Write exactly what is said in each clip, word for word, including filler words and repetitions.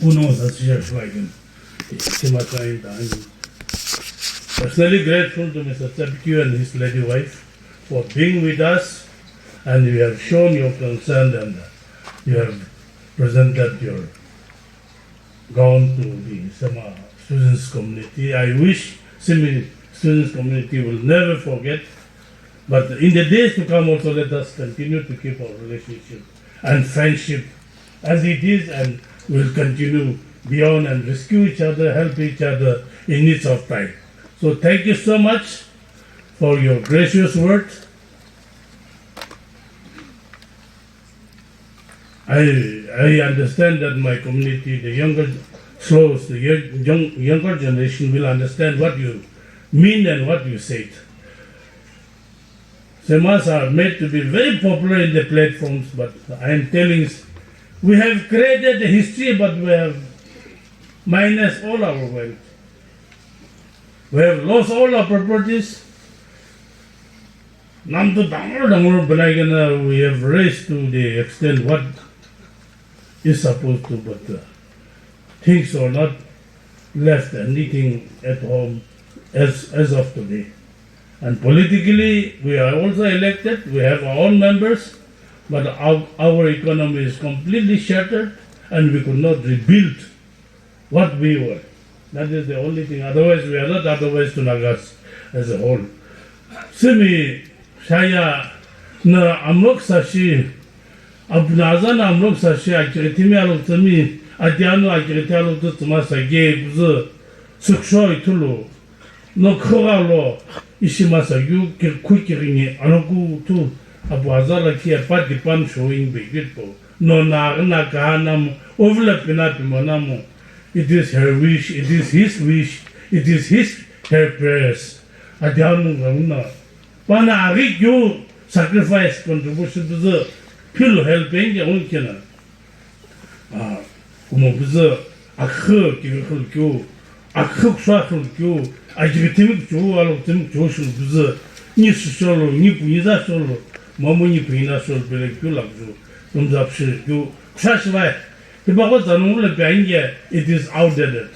Who knows as years like him. Personally grateful to Mister Tsepikyu and his lady wife for being with us, and you have shown your concern and you have presented your gown to the Sema students community. I wish Semi students community will never forget, but in the days to come also let us continue to keep our relationship and friendship as it is, and will continue beyond and rescue each other, help each other in needs of time. So thank you so much for your gracious word. I, I understand that my community, the younger, slows, the young, young, younger generation will understand what you mean and what you said. Semas are made to be very popular in the platforms, but I am telling you, we have created a history, but we have minus all our wealth. We have lost all our properties. Namtu dangor dangor banaikena we have raised to the extent what is supposed to, but uh, things are not left anything at home as, as of today. And politically, we are also elected, we have our own members, but our, our economy is completely shattered and we could not rebuild what we were. That is the only thing. Otherwise, we are not otherwise to Nagas as a whole. Simi shaya na amlok sashi, abnaza na amlok sashi, akirithimi alok tsami, atiano akirithi alok tsama sage, buzu, suksho itulu. No khogha lo ishi masa yu ki-, khu kiringi aloku tu apu aza lakhi a pa dipan showing be gitpo. No na na ka na mo ovla pina pimo na mo. It is her wish, it is his wish, it is his, her prayers. Adi anu nga una. Pana ari kyu sacrifice contribution buzu philo helping ya unkina. Ah, kumo buzu, akhu, kiri khulkyu, akhu kusha khulkyu, akiri timi kuchu, alo timi kuchu shulu buzu, ni su sholo, ni pu ni za sholo, mamu ni pu ni na sholo, bele kyu la kuchu, tumza pshi kyu, kusha shivai. Hiba ko zanu le benge, it is outdated.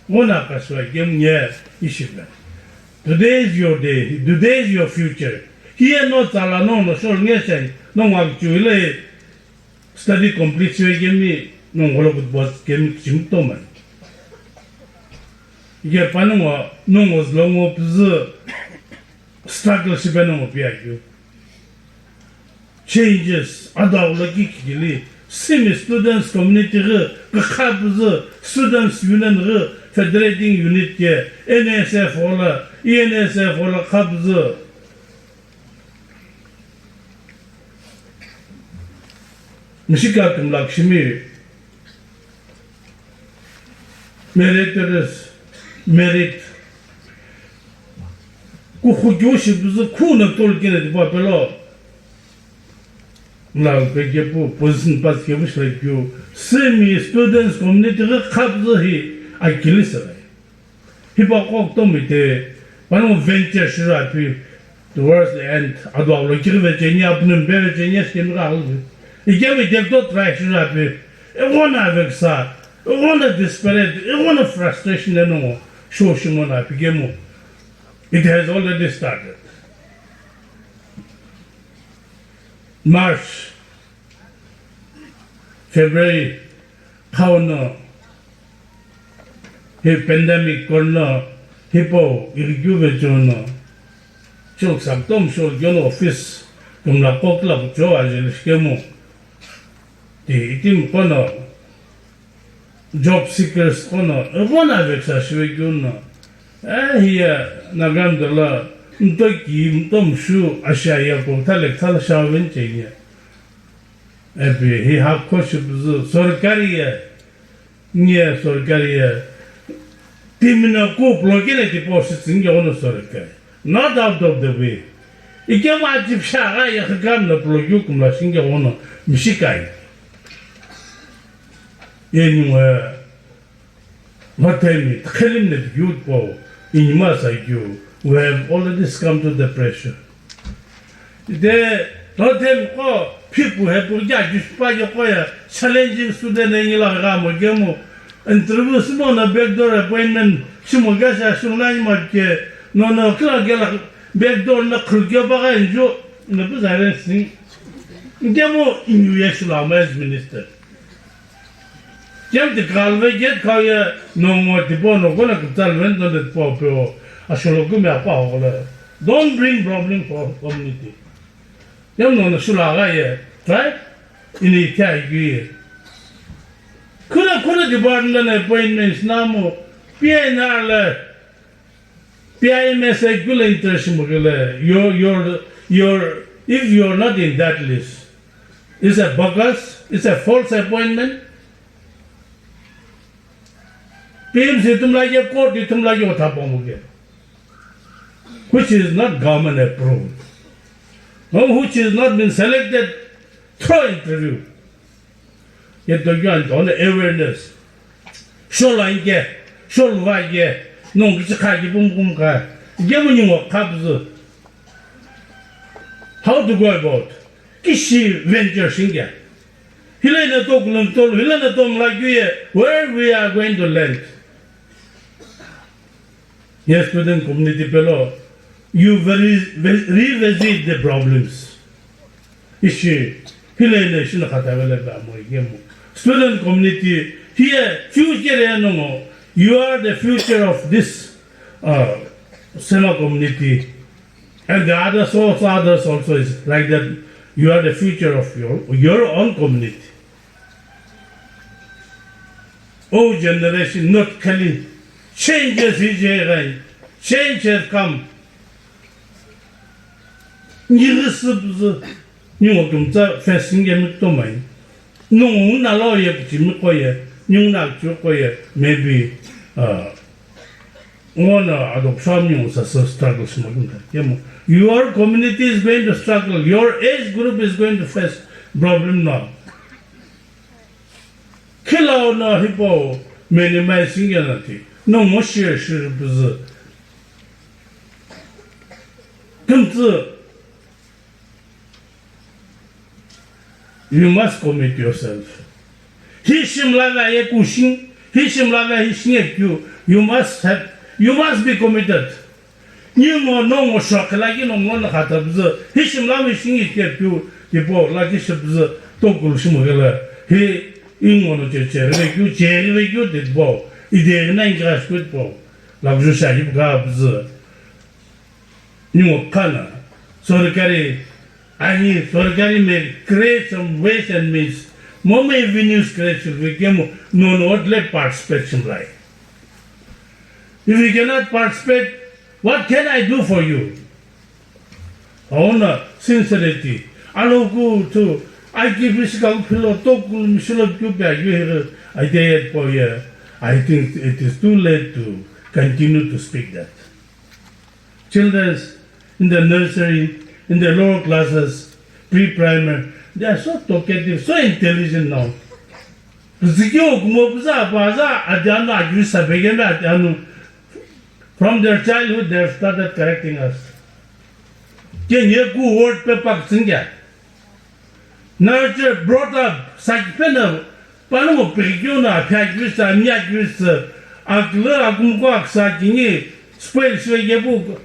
Ngona kaswa game nye ishibe. Today is your day, today is your future. Hiya no tsala no no shol nge shai, no ngwa kuchu ile. Study complete shive kemi nongu lo kutbos kemi kichimto man. Ike panongo nongo zlongo pzü struggle shibe nongo piakyu. Changes adau lo ki kikili simi students community ghi kakha pzü students union ghi federating unit ke N S F ola E N S F ola kha pzü. Mishika kümla kishimi meritorious, merit kuxu kyu shi püzü khu na tol kene tipa pelo. Mla pe kepu position pas kepu shila kyu semi students community ghi kha püzü hi akili sere. Hipa kok tomi te, panongu venture shira pi, towards the end, adua lo kiri vecheni, apnum be vecheni, eskemi ra halu. Ikemi dekto try shira pi, egona veksa, egona desperate, egona frustration eno, sho shimona pi kemu. It has already started. March, February, Khauno, hi pandemic corona, hipau irikeu vecheono, chilksam tom shol kyono office, kümla kokla kucho ajeli shikemu. Ti itim kono, job seekers kono, egona veksa shive kyono. Eh, hiya, Nagam dola, mto ki, mto mshu, ashaya ko, thale, thale shaven chenye. Epi hi hakho shi püzü sorkari ye, nye sorkari ye, timina ku block le tipo shi tsinge ono sorkari. Not out of the way. Ike ma jipsha ga ye khagam na block yu kumla shinge ono mishikai. Ye nyungwe Matemi, tkheli mle youth po, inima sa kyu, we have already succumbed to the pressure. Ite, matemi ko, Kipu hepu kya kishipa ye koya challenging student engi la gha mo kemu interview simo na backdoor appointment simo kya sha shung na ima ke no no kila kila backdoor na khul kya ba ga injo na bu zare sing. Kemu inyu ye shula ma as minister. Kemu de kalve get kaya no mo de bo no kona kutal ven don de po pe o asholo kumi apa o le. Don't bring problem for community. Yam no no shula ga ye, right? Ini kya ye. Kuna kuna department appointments namu P N R le P I M S regular interest mo le your your your if you are not in that list, it's a bogus, it's a false appointment. P M C tumla ye court tumla ye otha pomu ke. Which is not government approved, no, which is not been selected through interview. Ye to yan to awareness. Shola inge, sholva ye, nong kichikha ki bum bum ka. Ye mo ningo khabzu. How to go about? Kishi venture shinge. Hilena to kulun tolu, hilena to mla ye, where we are going to land. Yes, student community pelo, you very, very revisit the problems. Ishi, hilele shina khata vele ba mo yemu. Student community, here future ya no mo, you are the future of this uh, Sema community. And the others also, others also is like that. You are the future of your, your own community. Old generation, not Kali. Changes is here, change has come. Nighi sibzi, ningo kumtsa facing ye mi tomai. Nungu nalo ye kuchimi koye, ningu na kuchi koye, maybe, uh, Ngona adoption yung sa sa struggle sima kumta. Kemo, your community is going to struggle. Your age group is going to face problem now. Khilao na hipo minimizing ya na ti. No mo share share buzu. Kumtsu You must commit yourself. Hi shimla va ye kushing, hi shimla va hi shinge kyu, you must have, you must be committed. Ni ngo no ngo shokla ki no ngo na khata bzu, hi shimla mi shinge kye kyu, ki po la ki shibzu, to kul shimo gela, hi ingo no che che re kyu, che re kyu dit bo, ide na inga shkut bo, la bzu sha hip ga bzu. Ningo kana, sorkari, ani sorkari may create some ways and means, mo may avenues create should we kemo, no, no, what let participate shimlai. If we cannot participate, what can I do for you? Aona sincerity, aloku to, I give this ka philo to kul mishilo kyu pa yu here, I dare po ye. I think it is too late to continue to speak that. Children in the nursery, in the lower classes, pre-primary, they are so talkative, so intelligent now. Zikyo kumo puza paza adianu agri sabegeme adianu. From their childhood, they have started correcting us. Ke nye ku word pe pak singya. Nurture, brought up, sakipena, pano mo pekyo na, phakyo sa, miyakyo sa, akla akumko aksa kingi, spoil shwe yebu,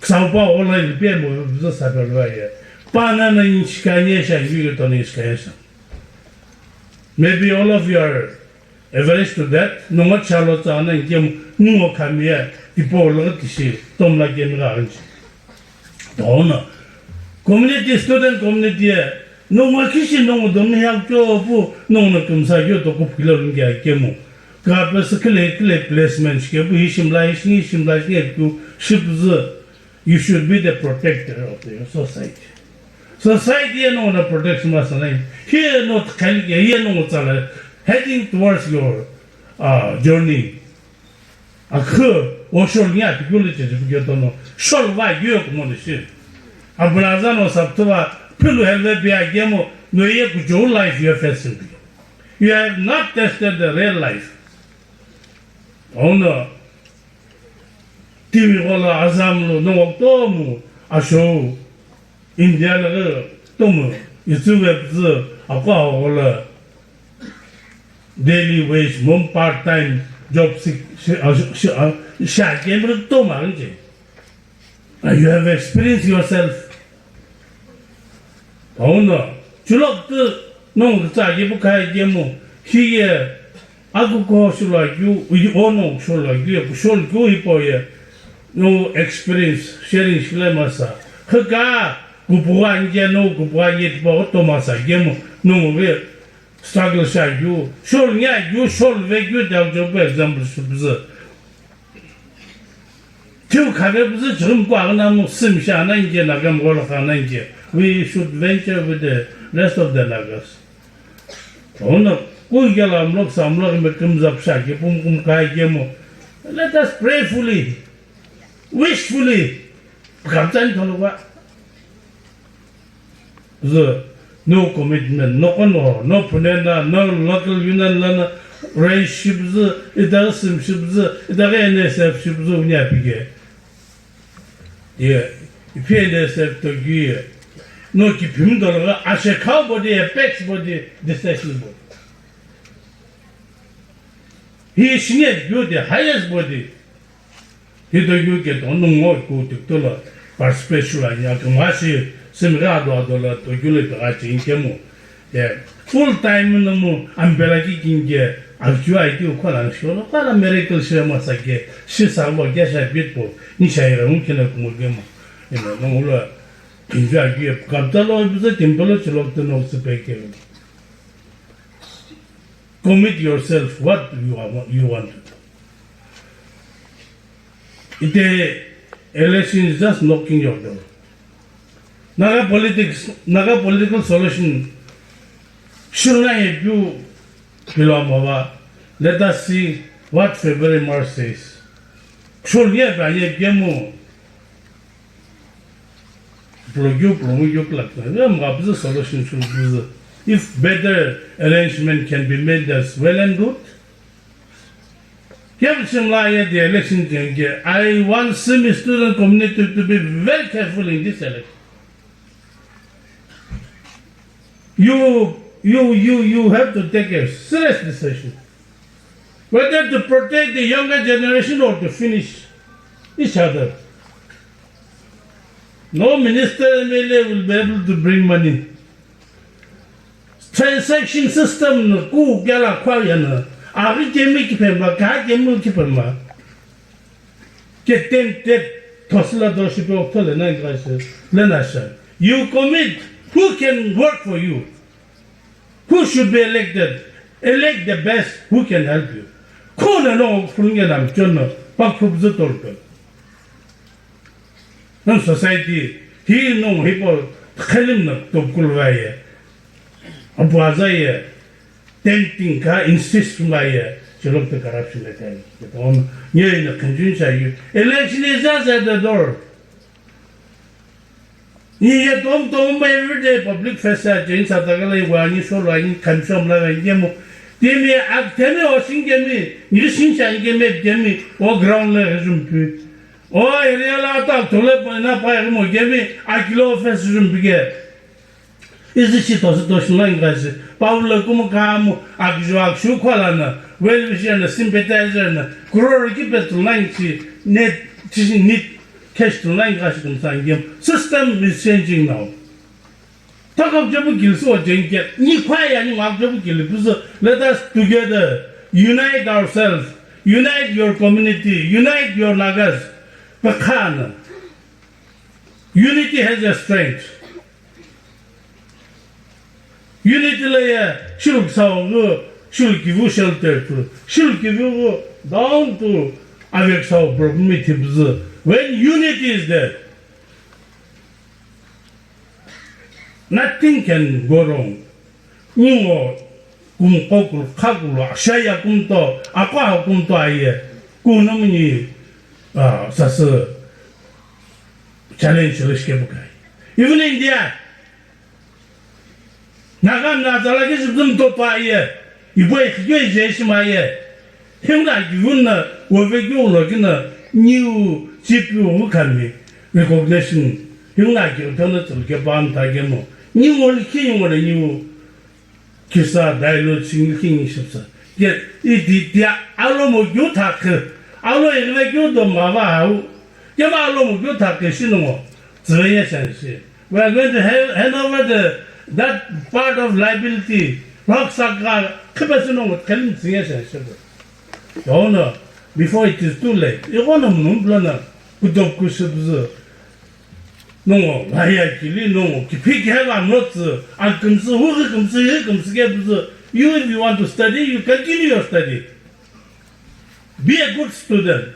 ksaupa ola lipe mo, zo sa pe lwa ye. Pana na inchikanye sha, yu to ni inchikanye sha. Maybe all of you are average to that, nongo chalo tsa na inkem, ningo kamiya, tipo lo tishi, tomla kemi ga anchi. Dona. Community, student community e, nongo kishi nongo domi ya kyo pu, nongo no kumsa kyo to kup kilo lungi akemu. Ka pe se kile, kile placement shike pu, hishimla, hishni, hishimla, hishni, ku, shipzu. You should be the protector of your society. Society e nongo na protection ma sanai. Here not kali, here nongo tsala, heading towards your, uh, journey. Akhu, oshol nya, tikulu che, che, tono. Shol va, yo, kumo de shi. Abulaza no saptuva, pilu helve bia gemo, no ye ku jo life you are facing. You have not tested the real life. Oh no. Timi ghola Assam lo nongo tomu asho India lo tomu Itsüve püzü akwa hogolo daily wage mom part time job si shi a shi a shi a kemre to ma nje. You have experienced yourself. Ono chulok tu nong tsa ye bu kai ye mo shi ye Akuko shulu akeu, uye ono shulu akeu, ye kushou keu hipau ye, no experience sharing shile masa. Khika, kupuwa nje no kupuwa ye tipa oto masa, gemu, no mo ve struggle sha akeu, shou nya akeu, shou ve akeu, da jo pe example shipüzü. Tiu khave püzü chighimu kua aghi namu simi shi ana nje, Naga mgolo khana nje. We should venture with the rest of the Nagas. Ono, kugela mlok sa mlok me kümza psha ke pum kum kai ke mo. Let us prayfully, wishfully, kaptan tholo wa. Zü, no commitment, no kono, no phunena, no local union lana, race shipüzü, ita sim shipüzü, ita N S F shipüzü unya pige. Ye, ipi N S F to gi ye. No ki phim dolo ga ashe khau body, apex body, decision body. Hi senior view the highest body. Hi to yu ke to nung ngo ku tuk to la participate shula nya ke ma shi sim ga do do la to yu le ga chin ke mo. Ye, full time no mo ambela ki kin ke a ju ai ki ko la sho lo ka la miracle shi ma sa ke shi sa lo ke sha bit po ni sha ira mu ke na ku mo ke mo. Ye no no lo kin ju a ki kam ta lo bu za kin lo chi lo to no se pe ke. Commit yourself what you are, you want to do. Ite election is just knocking your door. Naga politics, Naga political solution. Shuna ye bu pilomova. Let us see what February, March says. Shul ye ba ye gemu. Plogyu, plogyu, plak. Em ga bizi solution shul bizi. If better arrangement can be made, that's well and good. Kevchim la ye the election jenge, I want Simi student community to be very careful in this election. You, you, you, you have to take a serious decision whether to protect the younger generation or to finish each other. No minister, M L A will be able to bring money. Transaction system no ku gela kwa yana. Ari kemi ki pemba, ka kemi ki pemba. Ke tempted, tosla doshi pe oktole na grashe, le nasha. You commit, who can work for you? Who should be elected? Elect the best who can help you. Khona no khulunge nam chonno, pa khubzu tolpe. Nam society, hi no hipo khalim na topkul vaye. Abuaza ye. Tempting ka insist mbaye, chilok the corruption le kai. Tom, nye na convince ayu. Election is just at the door. Ni ye tom tom everyday public face a change sa tagala wa ni so la ni kan so mla ga ye mo. Timi ak temi o sing ke mi, ni sing sa ke mi ke mi o ground le resume pi. O area la ta to le pa na pa mo ke mi a kilo office resume pi ke. Izi shi tosi toshi ngai ngasi, Paulo kumu kamu, akjo akshu kwalana, well wisher na, sympathizer na, kuroro ki petu ngai chi, net, chi nit, cash tu ngai ngasi kum sangim. System is changing now. Takam jabu gilsu o jengke, ni kwaya ni ngak jabu gili, buzu, let us together unite ourselves, unite your community, unite your Nagas. Pakana. Unity has a strength. Unity la ye, shiluk sao ngu, shiluk kivu shelter tu, shiluk kivu ngu, down to avek sao problem mi thipzu. When unity is there, nothing can go wrong. Ningo kumqo kulu, kha kulu, shaya kumto, akwa kumto aye, kunomni, ah, sasü challenge lishke bukai. Even India, Naga na zala ke zibzum to pa ye, ibo ikhyo je shima ye. Himla giun na, wove giu lo gina, new chief yu kami, recognition. Himla giu tana tsul ke ban ta gemo. Ningu likhi ningu na ningu kisa dialogue singi likhi ningu shipsa. Ke iti tia alo mo gyu thakhe, alo egve gyu do mava hau. Kema alo mo gyu thakhe shi ningu, zivenya shan shi. We are going to hand, hand over the, that part of liability. Rock saka, khipa shi ningu, khelim zivenya shan shi. Yona, before it is too late. Igona mnum plana, kudop kushibzu. Nongo, vaya kili, nongo, kipi kiheva notsu, akumsu, hugi kumsu, hi kumsu ke buzu. You, if you want to study, you continue your study. Be a good student.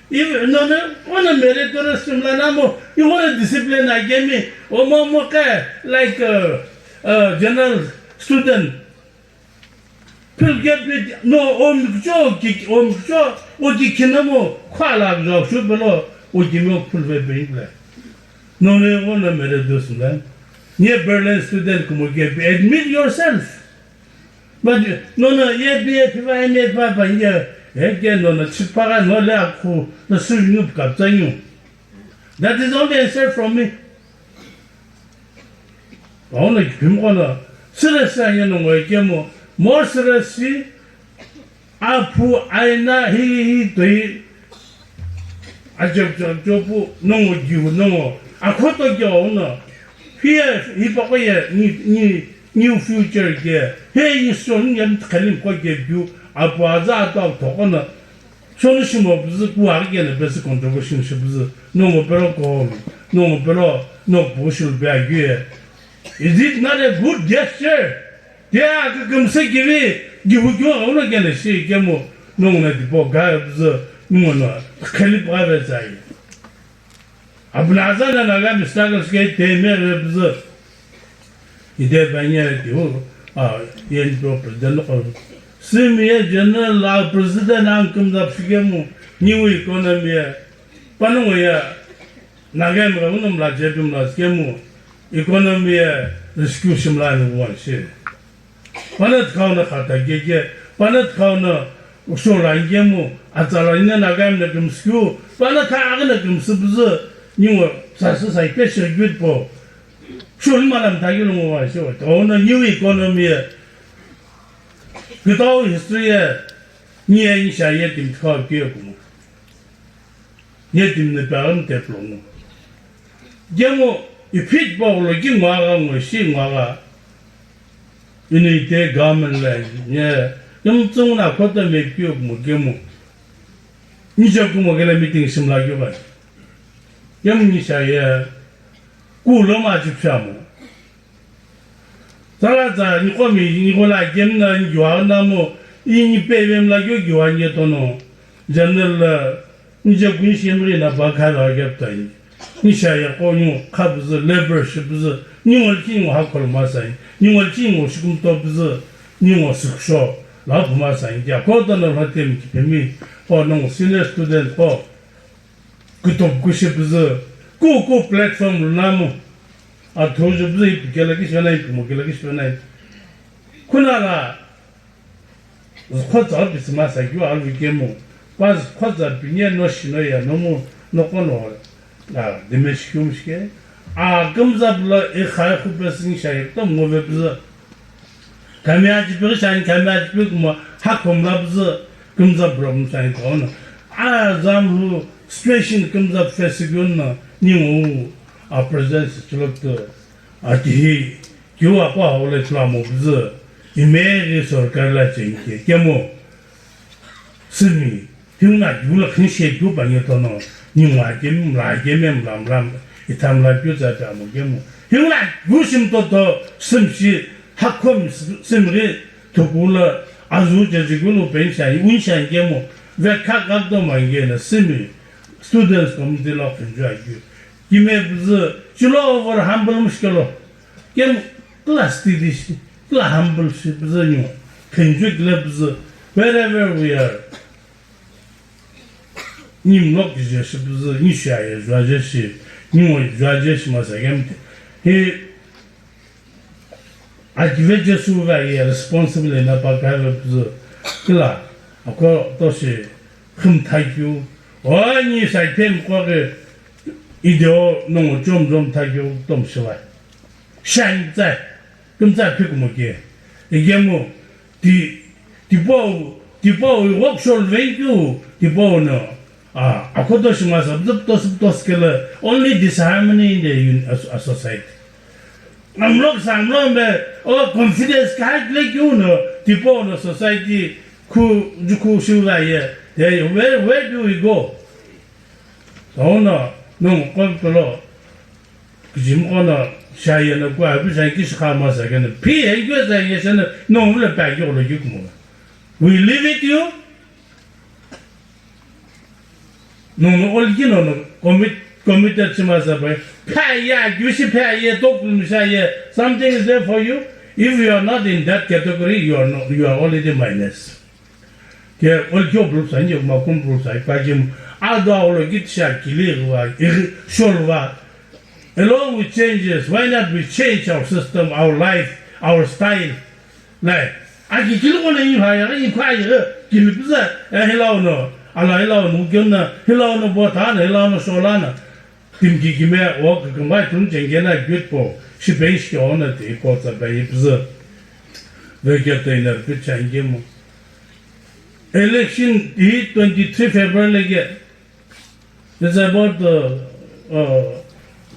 If, no, no, on a meritorious stream la namo, you want a discipline agemi, omo mo ke, like, uh, uh, general student. Philkepi no omikcho ki omikcho o ki kinamo khala ga shu belo o ki mo phulve bengle. No ne o na mere dos mlan. Ye Berlin student kumo ke admit yourself. But no no ye bi e piva ne pa pa ye he ke no no chipaga no le aku no su nyu kaptanyu. That is all the answer from me. Auna kipimqo no, siresi anya no ngoi kemo, mo siresi, apu aina hi hi toi, ajab jab jobu, nongo giu nongo, akhoto giu no, hiya, hi pako ye, ni, ni, new future ke, he yi so ni yam tkalim ko ke giu, apu aza ato thoko no, Shoni shimo buzu kuwa kena besi contribution shi buzu. Nongo pero ko, nongo pero, no bushul be agye. Is it not a good gesture? Tia ka kumse kivi, gihu kyo, ono kena shi kemo, nongo na tipo ga buzu, nongo na, khali pa be zai. Ablaza na naga mistaken ske te me re bzu. Ide banya di hu, a, yen pro president ko. Simi ye general la president an kum da pigemu, new economy ye. Panu ye, naga mi ga unum la je dum la skemu, economy ye, rescue shim la ni wan shi. Pana tkhau na khata gege, pana tkhau na usho la ngemu, atsala ina na gam na gumsku, pana kha aga na gumsu buzu, ningo sa sa sa ipe shi gud po. Shul malam tagi lo mo wa shi wa. Ona new economy ya. Kitau history ya. Ni ya ni sha ya kim tkhau ke kumo. Nye timi na paghi mteplo ngo. Gemu, iphit poglo gi ngwagha ngo shi ngwagha. Ini ite government la, nye, gemu tsung na kota me piyo mo gemu. Nije kumo gele meeting simla gyo ba. Gemu ni sha ye, kulo ma ji pya mo. Tsala tsa, niko mi, niko la kem na ngiwa na mo, i ni pe vem la gyo giwa nye tono. General la, nije kun shi emri na ba kha la gap ta ni. Ni sha ya ko ni kha buzu, labor shi buzu, ni ngol ki ni ha kol ma sa ni. Ni ngol ki ni shi kum to buzu, ni ngo sik sho, la bu ma sa ni. Ya ko tono la tem ki pemi, ko no senior student ko. Kutopu kushi püzü, ku ku platform lo namu, athuju püzü ipu kela kishi venai, ipu mo kela kishi venai. Kuna la, zükhotsa pisima sa kyu alu kemu, pa zükhotsa pinye no shino ya nomu, no kono, la, demesh kyum shike. A, kümza pula, e khai khu pesin shayi, to mo ve püzü. Kami ajipi shani, kami ajipi kuma hakhomla püzü kümza problem shani kono. A zam hu situation kümza face gyono ningu a presence chulokto. Atihi kiwa pa hole tlamo püzü. Imeri sorkar la chenke kemo. Simi Hiuna yula khin she gyu pa nge tono, ni mla gem, mla gem, mla mla, itha mla gyu za ta mo gemu. Hiuna gyu sim to to, sim shi, hakho mi sim ri, thukula, azu je ji gulu pen sha, un sha gemu, ve kha gak do ma nge na simi, students community lo khin ju a gyu. Kime bzu, chilo over humble mushkilo. Gemu, class ti di shi, kla humble shi bzu nyu, khin ju kle bzu, wherever we are. Ni mlok je shi püzü, ni shia ye zua je shi, ni ngo zua je shi ma sa yem te. Hi, akive je su va ye responsible na pa ka ve püzü. Kila, ako to shi, khum tha kyu. O ni sa tem ko ge, ideo no ngo chom chom tha kyu tom shi va. shine tsai, kümtsü phikumo ke. Ikemu ti, tipau, tipau ighokshol venkeu, tipau no, a, akhoto shima sa, bzüp tos, bzüp tos kele, only disharmony in the un-, a, a society. Amlok sa amlok me, o confidence kahak le keu no, tipau no society khu, jukhu shiu la ye, then where, where do we go? Ono, nung kon kolo, Kujimqo no shaye no kua apu shaye kishi kha ma sa kene. Pi he kyo sa ye shene no mule pa kyo lo kyo kumo. We leave it you. No no ol kino no commit committed si ma sa pa. Pa ya kyo si pa ye tok mi sa ye. Something is there for you. If you are not in that category, you are not, you are already minus. Ke olkyo blusa, inyo ma kum blusa, ipa gym, ado aolo git sha kili ruwa, iri shol ruwa. Along with changes, why not we change our system, our life, our style? Lai, aki kili kona ipa ya, ipa ya, kili pisa, eh, hilao no, ala hilao no, gyonna, hilao no, botana, hilao no, sholana. Timki kime o kükümai tunu chengena gutpo, shipe ishke ona te iko tsa bai pzü. Veketa iner pi changemo. Election hi twenty-three February lege. It's about, uh, uh,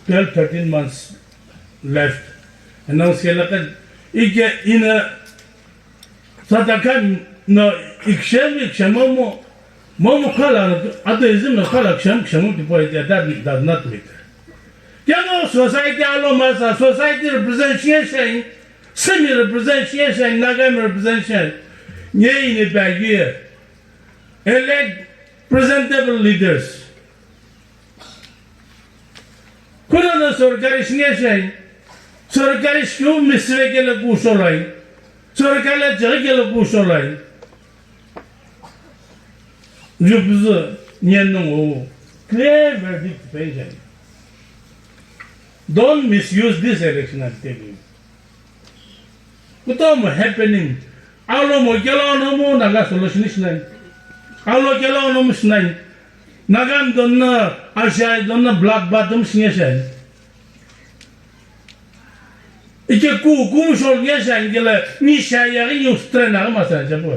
twelve, thirteen months left. Announce kela ka ike ina Sata khan no ikshem ikshem momu, momu khala, atheism no khala kshem kshem tipau ite, that does not meet. Keno society alo masa, society represent shiye sheng, Semi represent shiye sheng, Naga represent sheng, nye ini bagye, elect presentable leaders. Kuno no sorkari shinge shai, sorkari shiu misre kele kusholai, sorkari la jere kele kusholai. Jupzu nyenung o clear verdict pension. Don't misuse this election, I'm telling you. Kutomo happening. Alomo kelo nomu Naga solution shinai. Alo kelo nomu shinai. Nagan donna ashai donna blood bath dum shinge shai. Ike ku ku shol nge shai ngela ni shai ya ni strength na ma sa jabu.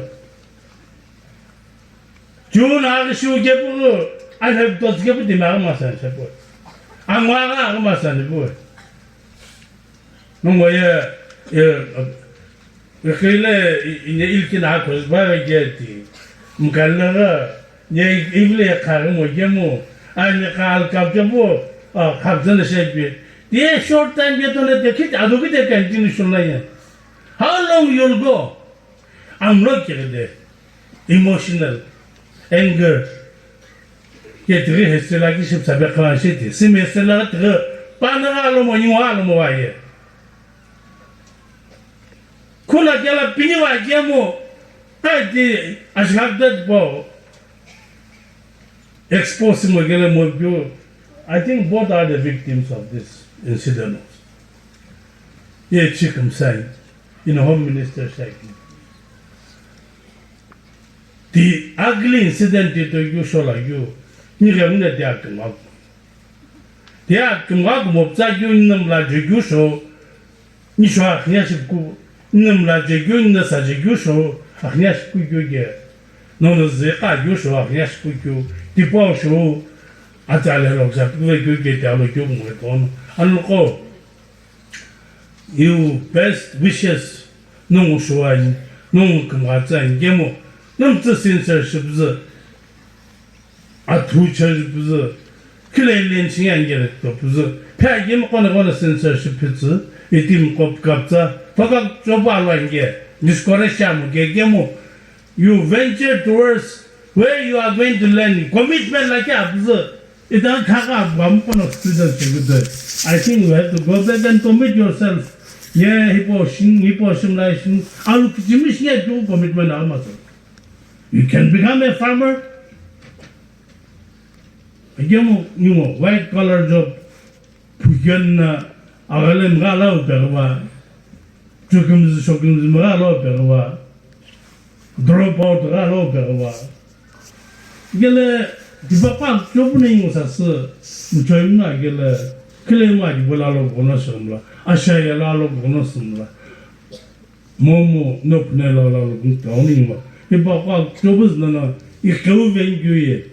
Jun agi shu kepu, I have thoughts kepu di ma ma sa jabu. Angwa ga ma sa jabu. Nungo ye, ye, ye khile, i-, i-, ilki na khosba ge ti. Mkalla ga, ye ivle ya khare mo ye mo. Ani ka al kap je mo, a, kap zan she bi. Ye short time ye to ne de kit, adu ki de continue shun la ye. How long you'll go? I'm not kidding. Emotional, anger. Ke tighi hesela ki ship sabe khan shiti. Sim hesela tighi pana ga lo mo ni wa lo mo wa ye. Kuna kela pini wa ye mo. Ai ti ashgab dat bo. Expose mo gele mo bio. I think both are the victims of this incident. Ye chikum sai in Home Minister sai. The ugly incident ti to yu shola yu. Ni ga mune dia kma. Dia kma mo psa yu nam la ju yu sho. Ni sho akhnia shipku. Nam la ju yu na sa ju yu sho. Akhnia shipku yu ge. No no ze ka yu sho akhnia shipku yu. Ti po sho. Atsa le lo sa pu yu ge ta lo yu mo ton. An ko. You best wishes nungu shuwani, nungu kümghatsa ngemo, nungu tsü sincere shipüzü, athu chari püzü, khile len shiya ngere to püzü, phe agemi kona kona sincere shipüzü, itim kop kaptsa, fakak chopa alwa nge, discourage shamu ge gemo, you venture towards where you are going to learn. Commitment la kya apüzü. Ita khaka apü amu kono students chekütoi. I think you have to go back and commit yourself. Ye hipau shin, hipau shimlai shin. Alu kichimi shin ye tu commitment amu so. You can become a farmer. Agemu, you know, white collar job. Phukyon na aghale mgha lau peghiwa, chukimzi shokimzi mgha lau peghiwa, drop out gha lau peghiwa. Gele, dipaqo chopu na ingu sasü, mchoimna gele, Khilemu adibo lalo ghono sümla, ashaya lalo ghono sümla. Momu no pune lalo ghono tauni ma. Ipa kwa chobus nana ikheu vengyu ye.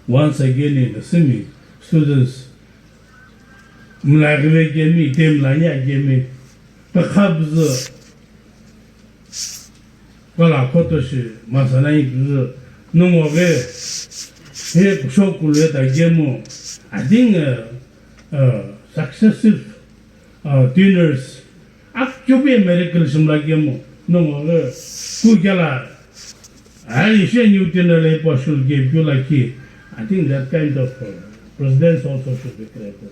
Once again in the semi students mla ghive gemi, dem la nya gemi. Pakhabzu Kala koto shi masana ipuzü nongo ghi he kusho kulu eta gemu, I think, uh, uh, successive, uh, dinners, akchobi miracle shimla gemu, nongo ghi ku gala, ai she new dinner le po shul ge pyu la ki, I think that kind of, uh, presidents also should be created.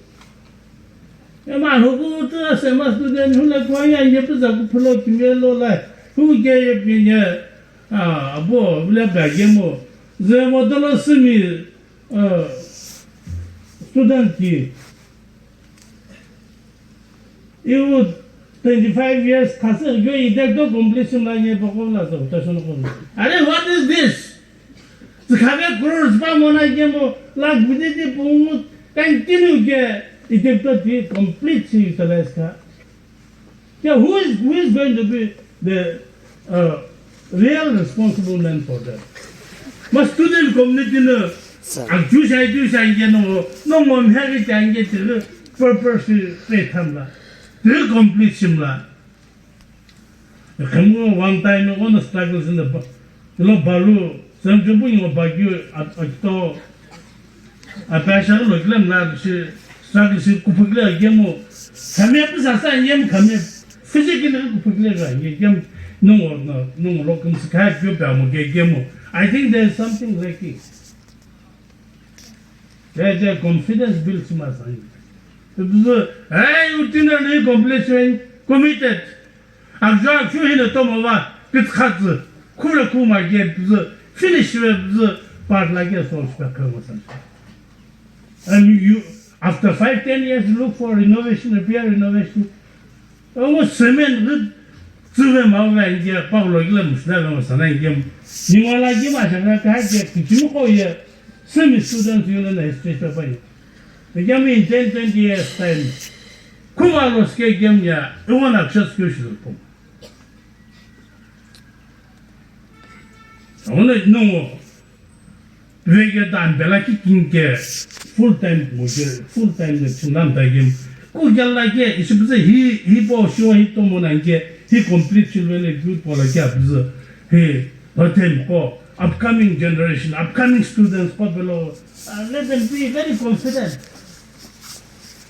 Ema huku tu sema student hula kwa ya ye puza ku phulo kimelo la hu ge ye pinye, ah, abo bile ba ye mo. Ze mo dolo simi, ah, student ki. Iwu twenty-five years khase gyo ide do completion la ye pako la so ta sono ko. Are, what is this? Tsikhabe crores pa mona kemo lakh biditi pungu continue ke itepto ti complete si utilize ka. Ke who is, who is going to be the, uh, real responsible man for that? Ma student community no, sir, ang chu sai chu sai ke no, no ngom heri chang ke ti purpose pe tham la. Ti complete sim la. Khemu one time ono struggle sin the ba-, lo balu, sem jubu ngo bagyu at-, akito, apasha lo gilem na shi struggle shi kupugile agemu. Kame pisa sa yem kame physically kupugile ga yem nungo, nungo lo kum sika gyu ba mo ge gemu. I think there is something lacking. There's a confidence build sima sa. Hey, you think committed. Akjo akshu hino tomo va, kitkhazü, khula kuma ge püzü, finish ve püzü, part la ge solve pe khamu san. And you, after five, ten years, look for renovation, repair, renovation. Ongo cement ghi tsüve mau ve ange, Paulo gila musla ve masana ange, ningo la ge ma shaka ka ge, kichimi ko ye, semi students union na history pe pa ye. The game in ten, twenty years time. Kuma lo ske game ya, iwona access kyo shi kum. Awona nongo vege dan bela ki king ke full time mo ke, full time ne chundan ta game. Ku gel la ke, isi bize hi, hi po sho hi to mo nan ke, hi complete children le good po la ke bize. Hi, but then ko, upcoming generation, upcoming students ko belo, uh, let them be very confident.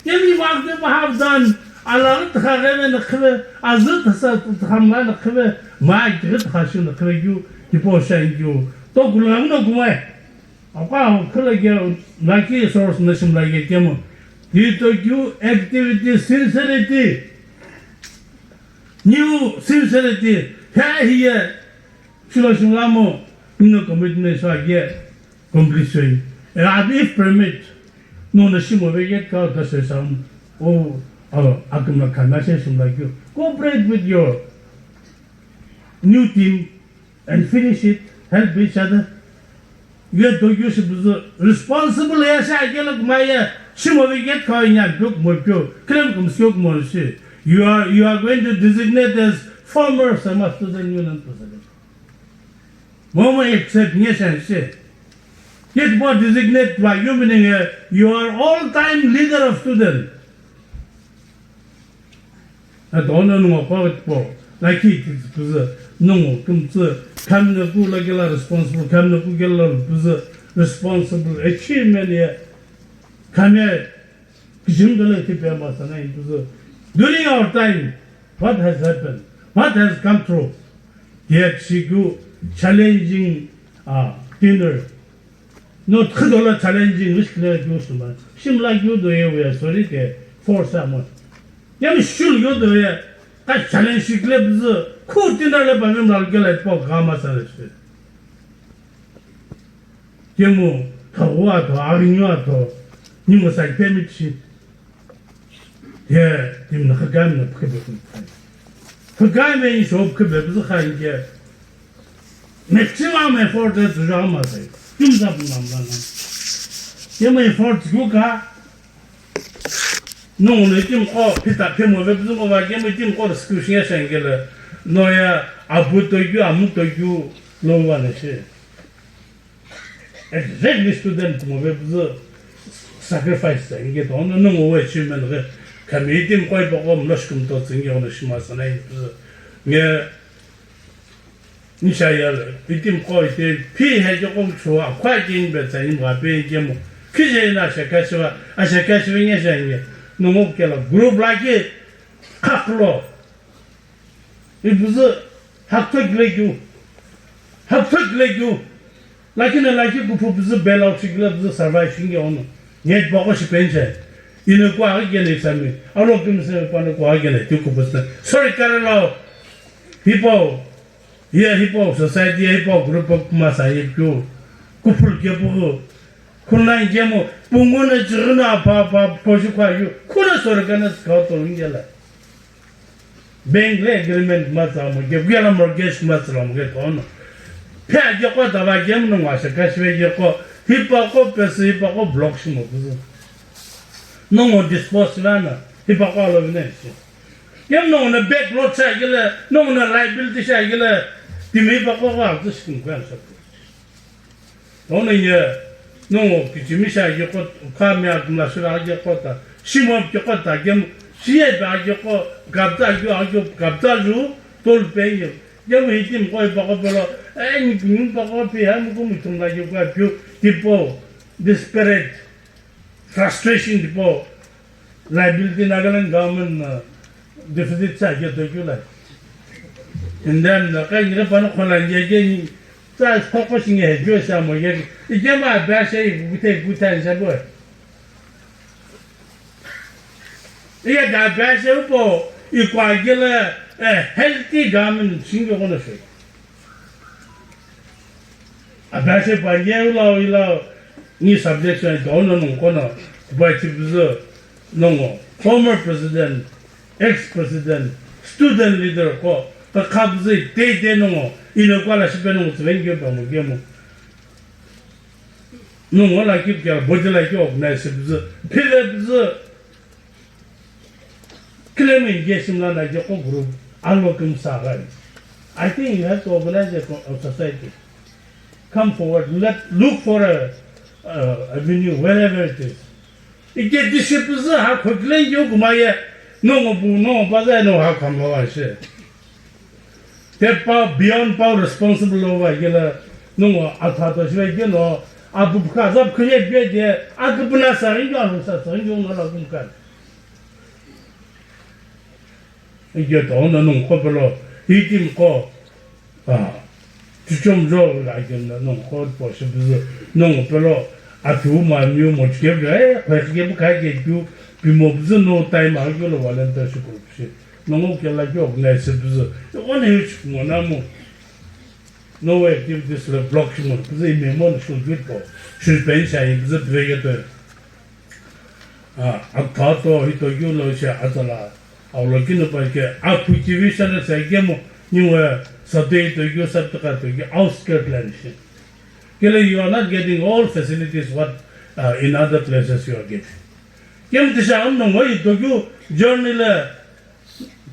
Yemi magde bahar dan, alar thaga geve na khve, azı thasa thamla na khve, ma gre thashi na khve gyu, ki po shan gyu, to gulang na gumai. Apa khla gya, lucky source na shim la gya kemo. Ki to gyu activity, sincerity, new sincerity, ha hiya, shula shula mo, no commitment sa gya. Completion. And if permit, no na shimo ve yet ka ta se sam. Oh, oh, akum na kana se shim like you. Cooperate with your new team and finish it. Help each other. You do you should be responsible. Ya sha ke lok ma ya shimo ve yet ka nya duk mo pyo. Krem kum syok mo shi. You are, you are going to designate as former Sema student union president. Momo accept nge shen she. Yet what designate by you, meaning, uh, you are all time leader of student. Ado no nungo kwa po, like it is, nungo kumtsu, kamna ku la gela responsible, kamna ku gela responsible, achievement ye, kame Kijimdala tipema sana intuzu. During our time, what has happened? What has come through? Yet shigu challenging, uh, dinner. Not khidola challenging, which clear gyu suma. Shimla gyu do ye, we are sorry ke, for someone. Yam shul gyu do ye, ka challenge shikle bzu, khu dinner le pa mim lal gela po gama sana shi. Kemu, thaghua tho, aringa tho, ningu sa pemit shi. Ye, timi na khagami na phikebe kum. Khagami in shop khebe bzu khan ke. Maximum effort de zuja ma sai. Kim za bu nam la na. Kemu effort gu ka. Nongu no itimi qo phita phimo ve püzü ngo va kemu itimi qo rescue shinge shangele, no ya apu tokeu, amu tokeu lo va na shi. Exactly student mo ve püzü sacrifice sa inge to no nongu we achievement ge kami itimi qo ipa qo mlo shikumi to tsinge ono shima sana in püzü. Nge Nisha yale, itimi qo ite, phi hejo qo mchua, khwa kin be tsa in wa pe kemu. Kije na shaka shiva, a shaka shiva nya sha nya. Nongu kela group la ki, khaklo. Ipuzu, hakto gile gyu. Hakto gile gyu. Lakini laki kuphu püzü bela uchigila püzü survive shingi ono. Nye bako shi penche. Ine kwa agi gene isami. Alo kimse pa ne kwa agi gene tu kuphu sna. Sorry, karelo. Hipau. Ye hipau society, ye hipau group of kumasa ye kyu. Kuphu ke pugu. Kuna ngemo. Pungu ne chigina pa, pa, poshi kwa yu. Kuna sorry kana skau to ngela. Bank le agreement matsa mo ke, kuyala mortgage matsa mo ke tono. Phe age ko ta ba ke mo ngwa se ka shwe ke ko, hipa ko pese, hipa ko block shi mo kuzu. No mo dispose la na, hipa ko alo ne shi. Ke mo na back load sa ke le, no mo na liability sa ke le, timi hipa ko ko a tsu shi kun kan sa. Ono ye, nongo kichimi sha ye kot, kami atumla shira ye kota, shimo ye kota, gem, shiye ba ye ko, gabda ye, ye gabda ju, tol pe ye. Gem hitim ko pa ko pelo, eh, ni ni pa ko pe ha mu ko mutum la ye ko piu, tipo, desperate, frustration tipo, liability Nagaland government na deficit sa ke to kyu la. And then na ka ni pa no khona ye ke ni sa ko ko sing he jo sa mo ye. I ke ma ba se i ku te ku tan sa bo. I ya da ba se po i kwa ke la, eh, healthy government sing ko no se. Abashe pa ye ula ula ni subject sa dono nung kono, ba chipzu nongo, former president, ex president, student leader ko, ka khabzu te te nongo, ino kwa la shipe nongo tsven ge ba mo ge mo. Nongo la ki kya body la ki organize bzu, pile bzu, Claim engagement la na jeko group alo kim sagai. I think you have to organize a, co- a society. Come forward, let look for a, a avenue wherever it is. Ike disciples ha khokle yo kumaye no ngo bu no ba za no ha kam lo wa she. Te pa beyond pa responsible lo wa gela no ngo atha to shwe geno abu ka za khunye be de akbuna sa ringa sa sa ringa no la kum kan. Ike to no nung ko pelo, hitim ko, ah, chuchom jo la ike no nung ko po shi buzu, nung pelo, a tu ma miu mo chike bla, eh, kwa ke bu ka ke tu, pi mo buzu no time a ke lo volunteer shi ko shi. Nung ke la ke organize buzu. One huge mo na mo. No way activities lo block shi mo, buzu me mo shi good po. Shi pen sha buzu bla ke to. Ah, athato hito keu lo she atsala, aulo kinu pa ke, akhu kivi shana se kemu, niwe sate hito keu, sate ka hito keu, outskirt land she. Kele, you are not getting all facilities what, uh, in other places you are getting. Kemu tisha ang nongo hito keu, journey le,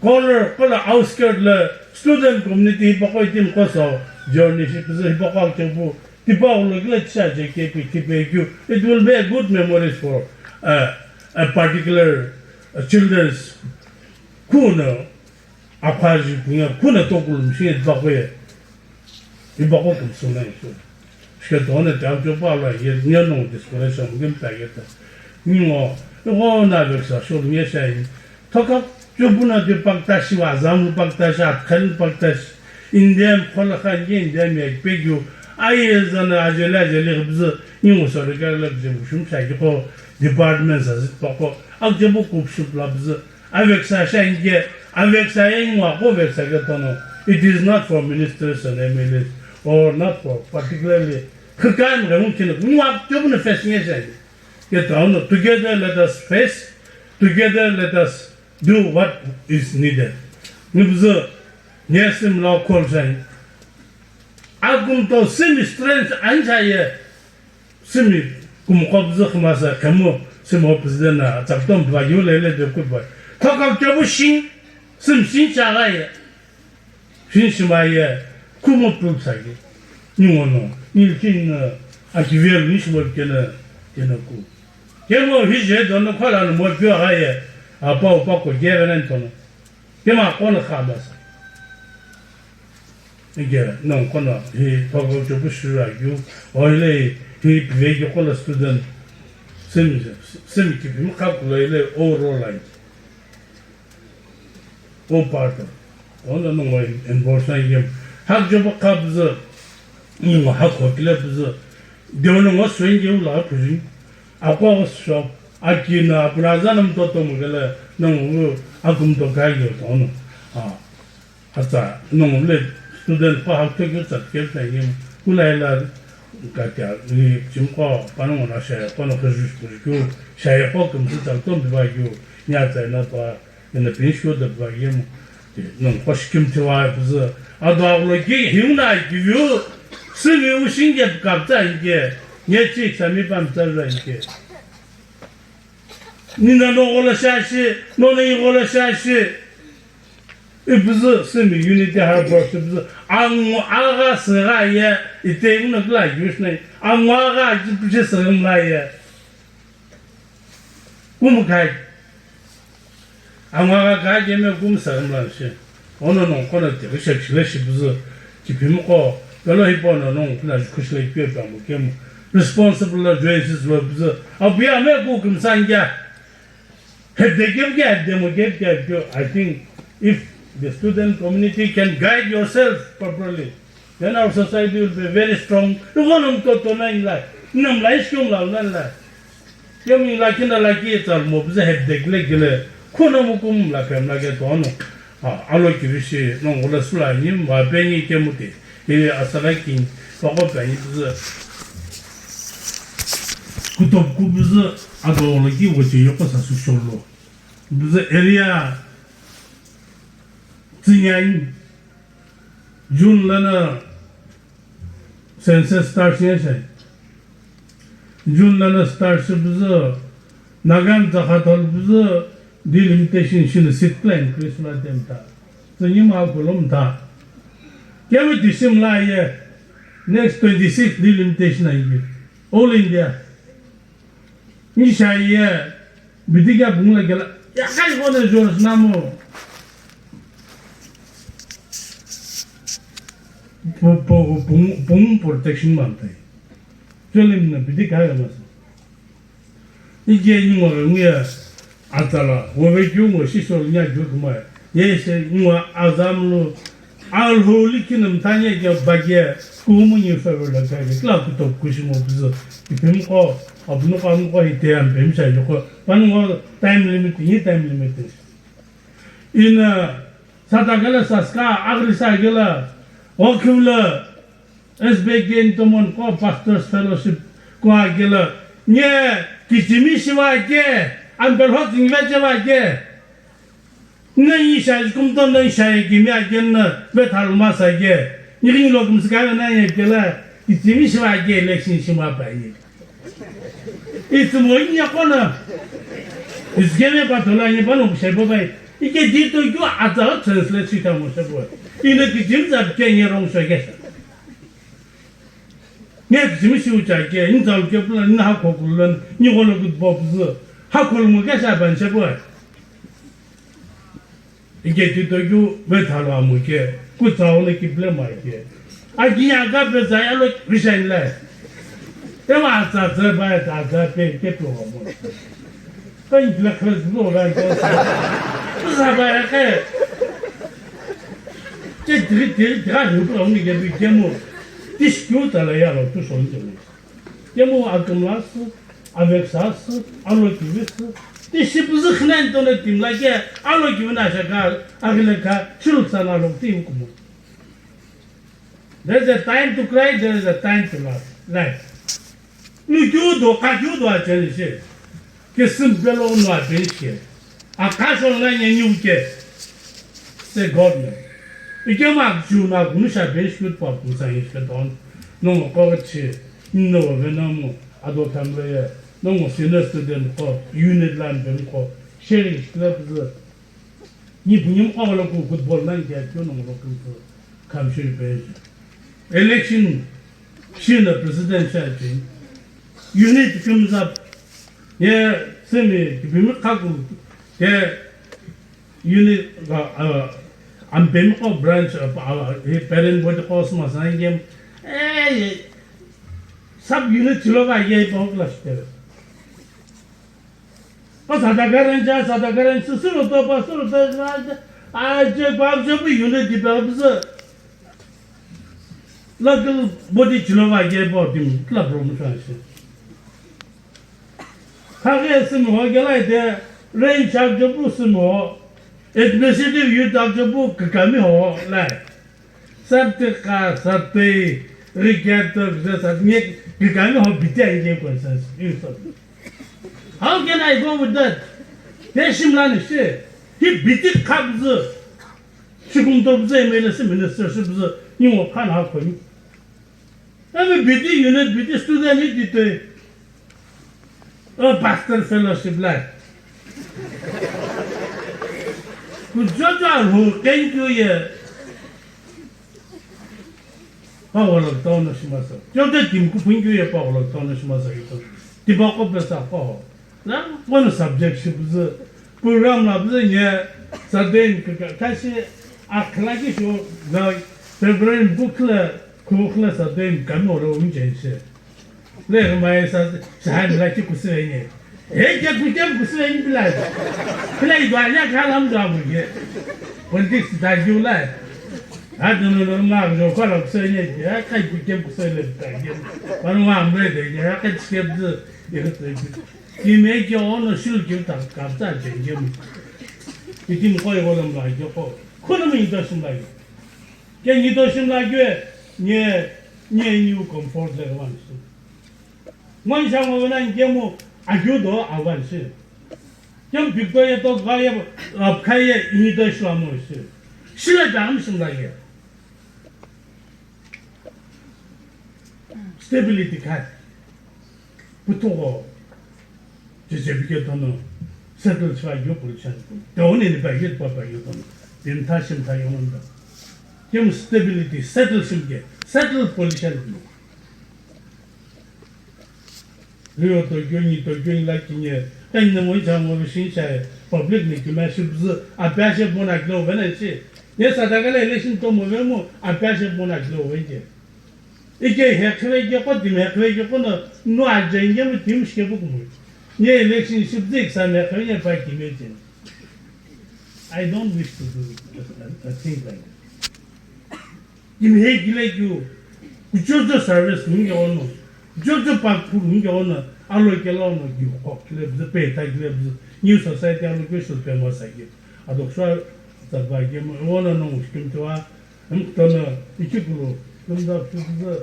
Corner, kola outskirt le student community hipaqo itim qoso journey shi püzü hipaqo akchekeu pu tipau lo kile tisha je ke pi tipe keu. It will be a good memories for, uh, a particular, uh, children's. Kuno akhaji kunya kuno tokulu mshi hipaqo ye. Hipaqo kumsuna isu. Shike tone tam chopa lo ye nyo no discourage mo gim ta ye ta. Ngo, ngo na veksa shol nye shai. Thoka chopuna de pakta shi wa zam pakta shi, atkan pakta shi. Indian khola khan ye Indian ye pegyu. Ai zana ajele ajele bzu. Ngo sorry ka la bzu mushum shai ko department sa zit pako. Ak jebu kup shup la bzu. Aveksa sha inke, aveksa ye ngwa ko veksa ke tono. It is not for ministers and M L As or not for particularly. Khikam ga mungkin ngwa job na face nge sha. Ke tono, together let us face, together let us do what is needed. Ngibzu, ngesim lo call sha. Agum to simi strength anja ye. Simi kumqo bzu khumasa khemu Simo püzü na, tsakütong püva yu lele de kupa. Thokau kepu shin, sim shin chagha ye. Shin shima ye, kumo püpsa ye. Ningono, nilkin, akivel nishmo kena, kena ku. Kemo hije dono khala no mo pyo ha ye, apa upa ko gere nan tono. Kema kono kha masa. Ige, nong kono, hi, thokau kepu shira yu, oile, hi, püve yu kola student, sim, sim ki pim kha kula ile, o role line. O part. Ono no ngoi enforce na yem. Hak job khabza. Ni ngo hak ho kile bza. De ono ngo swen je ula pujin. Akwa so. Akina braza nam to to mugele. No ngo akum to kai yo to no. Ah. Atsa no ngo le student pa hak to ke sa ke sa yem. Kula ila ka kya ni chim ko pa no na sha ko no khujus khujus. Sha ko kum sa to bi ba yo. Nya tsa na pa. Ena pin shu da ba yem, nong pa shikim tiwa püzü. Ado aglo ki hiuna ki view, simi u shinge kapta inge, nye chi sami pam tsarra inge. Nina no gola shashi, no na gola shashi. Ipüzü simi unity harbor püzü. Angu aga sera ye, ite ina kla yush nei. Angu aga ji püzü sera mla ye. Kumkhai. Angwa ka ka keme kumsa mla shi. Ono nong kono te shi shi le shi buzu. Kipim ko, pelo hipo no nong kuna kushi le pio pa mo kemo. Responsible la join sis lo buzu. Abuya me ku kumsa ngya. Hede kem ke hede mo ke ke ke. I think if the student community can guide yourself properly, then our society will be very strong. Ikono mtoto na ila, namla ishi kumla na ila. Kemu ila kina la ki tsal mo bize hep dekle gile. Kono mo kum la pem la ke tono. Ha, alo kirishi, no ngula sula ni ma pengi kemuti. Ili asala kin, pako pengi bize. Kutop ku bize, ado lo ki wote yoko sa su sholo. Bize area, tsinyan, June lana census start shiya shai. June lana start shi püzü, Nagan Zakhathal püzü delimitation shina seat plan Christmas time ta. Tsünyi ma kulum ta. Kemi tisim la ye next twenty six delimitation ayi. All India. Ni shai ye, bidi kya bungla kela, ya kai kone George namu. Pu-, pu-, pung, pung protection mantai. Film na bidi kaya masa. Ike ni mo ngiya atala, wo ve kyu mo shi so nya kyu kuma. Ye se ngwa azam lo, alho likina mtanya kya bagya, kumu ni favor la kaya, kla kuto kushi mo buzo. Ipim ko, abnu ko, amu ko, ite am pim sha yoko. Pan ngo time limit, ni time limit. Ina, sata gala saska, agri sa gala, okula, S B K tomon ko Pastors Fellowship ko agela, nye kichimi shiwa ke, ambel hot ngve chewa ke. Nai shai kumton nai shai kimi agen na, bethal masa ke. Ngiring lo kumska na ye kela, kichimi shiwa ke election shima pa ye. Itsumoi nyakona. Izgeme patola nye pano kushepo bai. Ike dito kyu atsa translate shita mo shepo. Ina kijim za ke nye rong shokesa. Nye kijim shi ucha ke, nzal ke pula, nina hakho kulan, nye kono kutbo pzu. Hakho mo kesha ban shepo. Ike tito kyu vethalo amu ke, kutsao le kiple mai ke. Aki ya ka pe za ya lo vishain le. Te ma tsa tsa ba ta tsa pe ke to mo. Ka in black dress lo ra ke. Sa ba ya ke. Ke dri dri dra hu pro ni ke bi ke mo. Dis kyu ta la ya lo tu son je. Kemu akümla sü, aveksa sü, alokivi sü, ti shipüzü khinen tone timla ke alokivi na shaka, aghile kha, shiluksa na lo ti hukumu. There is a time to cry, there is a time to laugh. Life. Lu kyu do, ka kyu do a cheni shi. Kisim pelo no a bench ke. A ka shon na nye nyu ke. Se God ne. Ike ma kyu na kunu sha bench kyu pa kunu sa ye ke don. No mo ko chi. No ve no mo. Ado tam le ye. Nongu senior student qo, unit line ben qo, sharing shikila püzü. Ni punyi mqo lo ku football line kya kyo nongu lo kumtsu kamshiri püzü. Election shina presidential team. Unit kumzap. Ye semi kibimi kaku. Ye unit, uh, uh, ampemi qo branch, uh, uh, parent body qo sma sa game. Eh, sub unit chilo ba ye po class te. Pa sada karen ja, sada karen su su to pa su to ja, a je pa je bu unit di pa bu. Local body chilo ba ye po dim club room sa shi. Khaghi sümiho kela ite range charge pu sümiho, administrative unit charge pu kükami ho lai. Satüka, satüi, rikyato, kisa satüi, kükami ho biti ange consensus, you sir. How can I go with that? Te shimla ni shi, hi biti khabzü, shikumto bzü, M L A shi, minister shi bzü, ningo khan ha khoni. Ebe B D unit, B D student hi titoi. O pastor fellowship lai. Kujojo alhu kenkyu ye. Pawolok tono shimasa. Jojo tim kupunkyu ye pawolok tono shimasa ito. Tiba ko pesa ko. Na, one subject shi bzü, program la bzü nye, certain ka, ka, kashi, a, khlaki shu, na, February bukla, kukhla certain kami ora unjen shi. Le mai sa, sa han la ki kusi nye. He ke kutem kusi nye bila. Bila i ba nya ka lam da mu ye. Politics da ju la. A du no no na jo ka la kusi nye. Ya ka kutem kusi le da ye. Ba no ma mre de ye, ya ka skep de. Ye. Kime ke ono shulu ke ta kapta jengem. Itim koi golom la ke ko. Kono mi to shim la ke. Ke ni to shim la ke, nye, nye new comfort le wan su. Mon sha mo na ke mo a ju do a wan shi. Kem big to ye to ga ye ap khai ye ni to shwa mo shi. Shila dam shim la ke. Stability kha. Puthugho. Jejebike tono settle shiva yo politician. Doni ni ba yo papa yo tono. Dimtha shimtha yo nanda. Kem stability settle shimke. Settle politician. Rio to gyoni to gyoni la kinye. Kan ne mo ja mo shin cha public ni kima shibzu. Apya she bona glo vena shi. Ye sadakala election to mo vemo. Apya she bona glo venge. Ike hekhive ke ko tim hekhive ke ko no, no ajenge mo tim shike bu kumu. Nye relationship dik sa me hekhive nye pa tim ejen. I don't wish to do a, a, a thing like that. Tim he gile kyu, kuchojo service nunge ono, kuchojo pa kuru nunge ono, alo kela ono gi ko kile bzu pe ta gile bzu, new society alo ke shul pe ma sa gi. Adok shwa ta ba ge mo, ono no mushkim twa, Mkutano ichikulu, kumda pshukuza,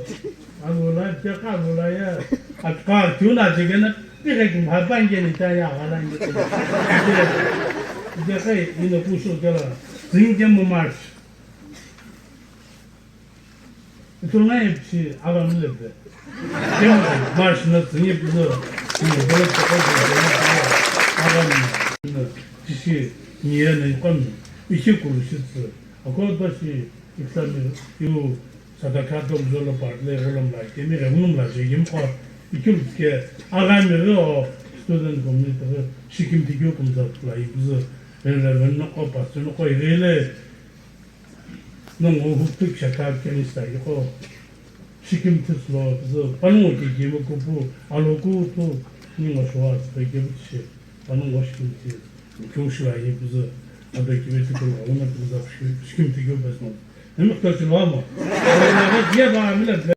alula, cheka alula ya, aka, tiuna chekena, pika kim hapan geni ta ya, gala nge. Cheka, ino kusho kela, zinge mo march. Ito ngai psi, aga mlebe. Kim march na zinge pzo, ino bolo cheka, aga mlebe. Tishi, niye na ikom, ichikulu shitsu. Ako bashi, Islami yu sadaka dom zolo part le golom la kemi ghe ngum la je yim ko ikul ke agami ro student community ro shikim tigyo kumza la ibzu. Reverend no ko pastor no ko igele no ngo huktuk shaka kemi sa yiko shikim tis lo zu panu ke yim ko pu alo ku tu ni ngo shwa ke yim shi. Ano ngo shikim ti, kyo shiwa ye bizo, ado kibe ti kolo, ono bizo, shikim ti kyo bezno. Nemi kto chilo amo. Ano ye ba amile